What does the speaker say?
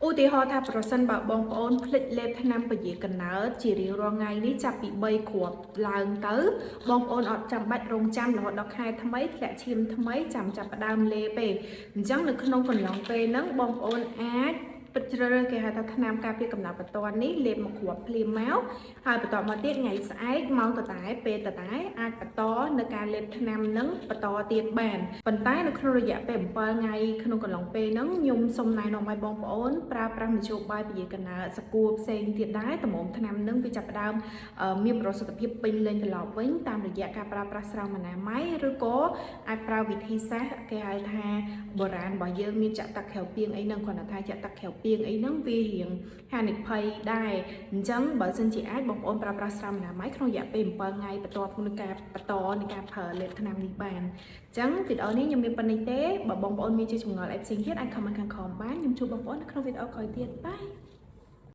ឧទាហរណ៍ថាប្រសិនបើបងប្អូនភ្លេចលេបថ្នាំពជាកំណើតជារៀងរាល់ថ្ងៃនេះចាប់ពី3គ្រាប់ឡើងទៅបងប្អូនអត់ចាំបាច់រងចាំរហូតដល់ខែថ្មីធ្លាក់ឈាមថ្មីចាំចាប់ផ្ដើមលេបទេអញ្ចឹងនៅក្នុងកន្លងពេលហ្នឹងបងប្អូនអាចពិតជ្រើសរើសគេហៅថាថ្នាំការពារកំណើតបន្ទាន់នេះលេបមួយគ្រាប់ភ្លាមមកហើយបន្តមកទៀតថ្ងៃស្អែកម៉ោងតតែពេលតតែអាចបន្តនៅការលេបថ្នាំនឹងបន្តទៀតបានប៉ុន្តែនៅក្នុងរយៈពេល7ថ្ងៃក្នុងកន្លងពេលហ្នឹងខ្ញុំសូមណែនាំឲ្យបងប្អូនប្រើប្រាស់មធ្យោបាយពជាកណើសកួរផ្សេងទៀតដែរតម្រុំថ្នាំនឹងវាចាប់ផ្ដើមមានប្រសិទ្ធភាពពេញលេញត្រឡប់វិញតាមរយៈការប្រើប្រាស់ស្រោមអនាម័យឬក៏អាចប្រើវិធីសាស្ត្រគេហៅថាបុរាណរបស់យើងមានចាក់ទឹកក្រៅពីងអីហ្នឹងគ្រាន់តែថាចាក់ទឹកក្រៅពីងអីហ្នឹងវារៀងហានិភ័យដែរអញ្ចឹងបើសិនជាអាចបងប្អូនប្រើប្រាស់ស្រោមអនាម័យក្នុងរយៈពេល7ថ្ងៃបន្ទាប់នៃការបន្តនៃការប្រើលេបថ្នាំនេះបានអញ្ចឹងវីដេអូនេះខ្ញុំមានប៉ុណ្ណេះទេបើបងប្អូនមានជាចម្ងល់អីផ្សេងទៀតអាច comment ខាងក្រោមបានខ្ញុំជួបបងប្អូននៅក្នុងវីដេអូក្រោយទៀត bye.